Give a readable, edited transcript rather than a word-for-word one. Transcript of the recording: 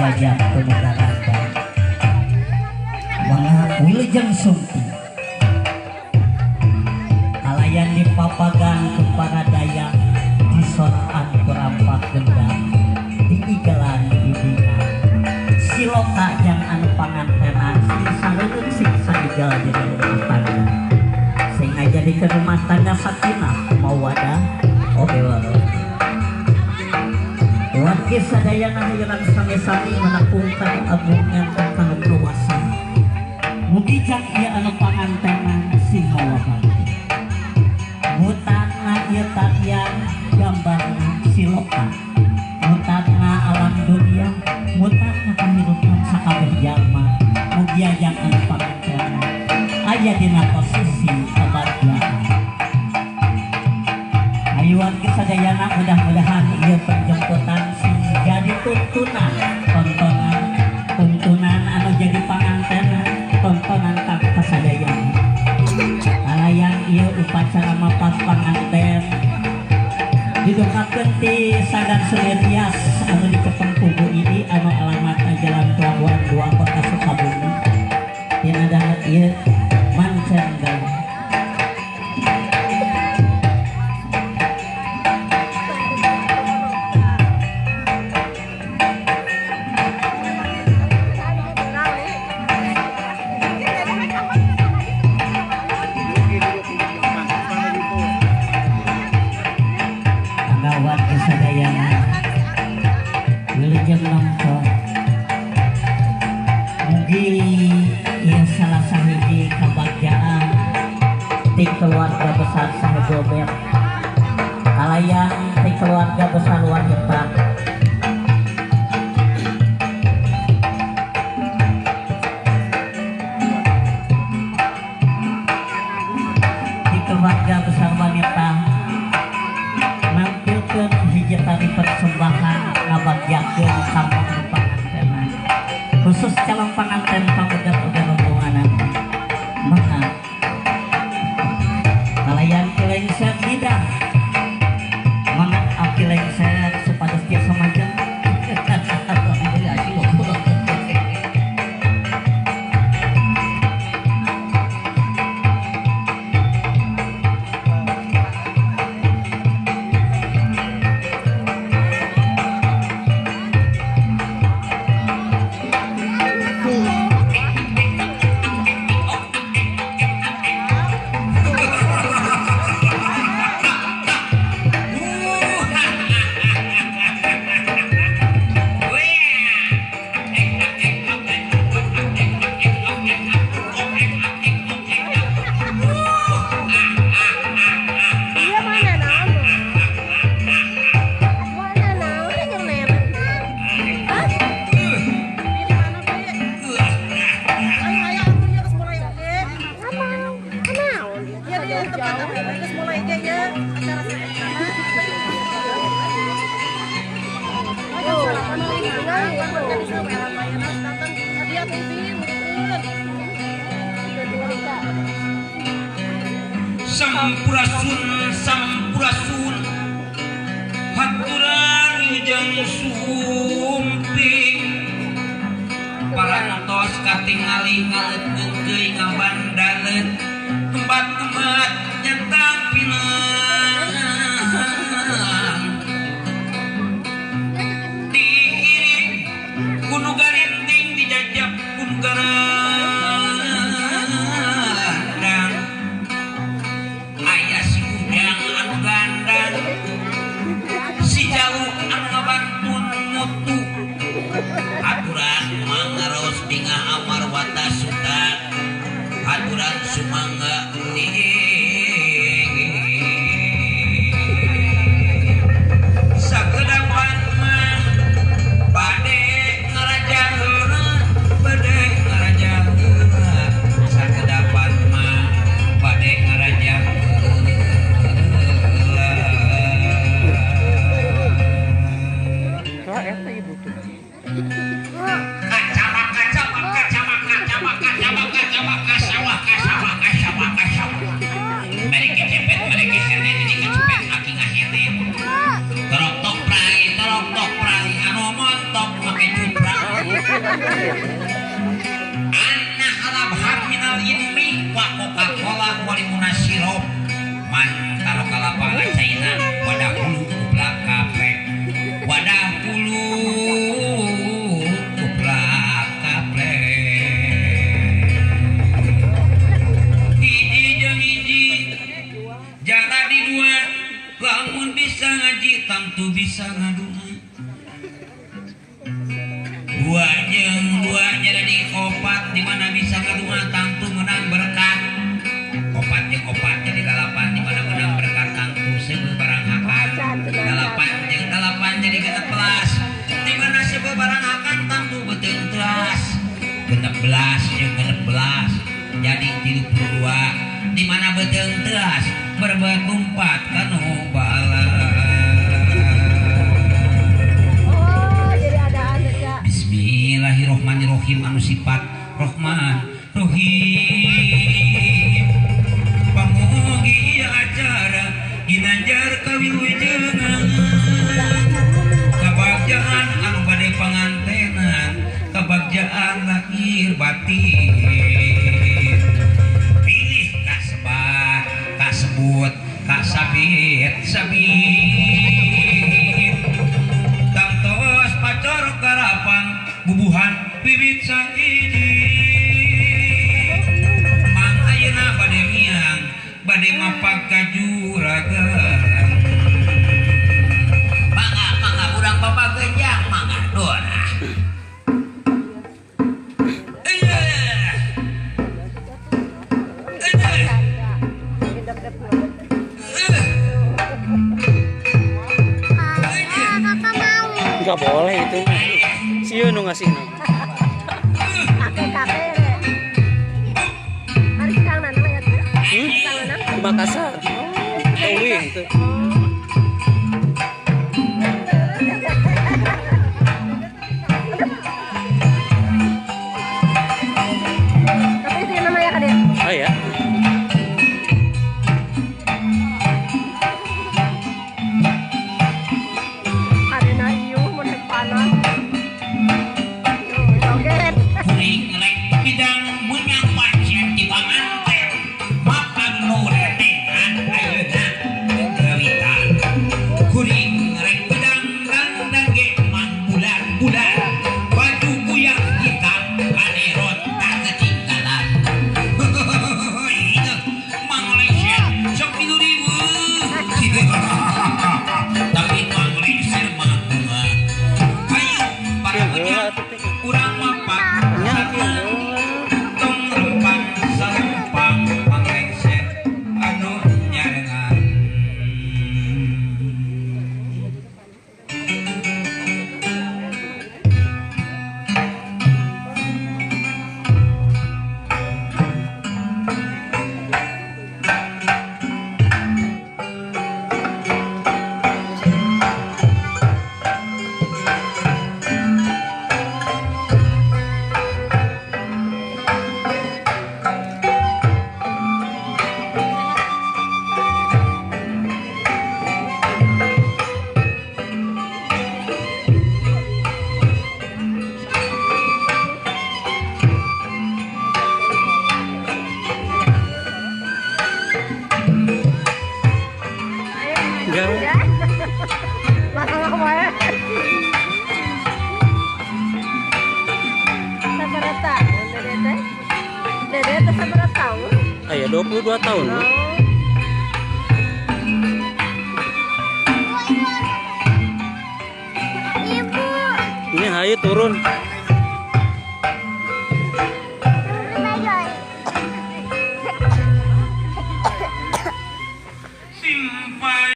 Dijajah ku garanda mangga wilujeng sumping kalayan dipapagan ku para dayang disoraan ku rampak gendang diigelan diibingan siloka jang anu pangantenan sing saleuleung sing saigel jadi rumah tangga sing ngajadikeun rumah tangga sakinah mawadah oge warohmah. Wargi sadayana hayang sami-sami menepungkan agungan kanu luasan. Mugi jang ieu anu pangantenan sing hawa bagja. Mutakna ieu tarian gambarna siloka. Mutakna alam dunia, mutakna kahirupan sakabeh jalma. Mugi jang anu pangantenan aya dina posisi kabagjaan. Ayu wargi sadayana mudah-mudahan ieu penjemputan sing jadi tuntunan tontonan tuntunan anu jadi pangantenan tontonan kang kasadayana. Kalayan ieu upacara mapas panganten didongkakeun ti Sanggar Seni Rias anu dikepeng ku Bu Idi anu alamatna Jalan Pelabuhan 2 Kota Sukabumi. Dina danget ieu mancen galuh. Wilujeng nongko mugi ieu salah sahiji kabagjaan ti keluarga besar Sahgobet kalayan ti keluarga besar wanita ti keluarga besar wanita nampilkeun hiji tari persembahan ngabagjakeun kampung pangantenan khusus calon panganten pamuda-muda rombonganan maka kalayan kilengser bidang mangga aki lengser supados tiasa majeng. Sampurasun sampurasun haturan jeung sumping parantos katingali ngaleut deui ngabandaleun tempat-tempat nyata pinang diiring kudu garinting dijajab kudu garandang aya si ujang anu gandang si jalu anu ngabantun mutu aturan mangaraos bingah amar wata suta aturan sumangga sakedapan mah bade ngarajaheuna bade ngarajaheuna sakedapan mah bade ngarajaheuna. Anu montok make cupra. Anna alabhar minal ilmi wa Coca-Cola wa limuna sirup man taro kalapangan caina wadah hulu kuplak kaplek wadah hulu kuplak kaplek hiji jeung hiji jadi dua lamun bisa ngaji tangtu bisa ngadua dua jeung dua jadi opat di mana bisa ngadua tangtu menang berkat opat jeung opat jadi dalapan di mana menang berkat tangtu seubeuh barang hakan dalapan jeung dalapan jadi 16 di mana seubeuh barang hakan tangtu beuteung telas 16 jeung 16 jadi 32 di mana beuteung telas berbuat umpat kanu bala. Oh, jadi ada aja. Bismillahirrohmanirrohim anu sifat Rohman Rohim. Pamugi ieu acara ginanjar kawilujengan kabagjaan anu bade pangantenan kabagjaan lahir batin. Pilih kasebat kasebut kasabit sabit tangtos pacor karapan bubuhan bibit sahiji mang ayeuna bade miang bade mapag ka juragan mangga mangga urang babagenjang mangga dora. Nggak boleh itu. Sieu nu ngasih nu. Kakek-kakek. Hari Kang Nana ya. Kang Nana di Makassar. Teuing teu. Tapi itu yang namanya kan ya? Oh ya. Ayah 22 tahun. Oh. Ini hayu turun.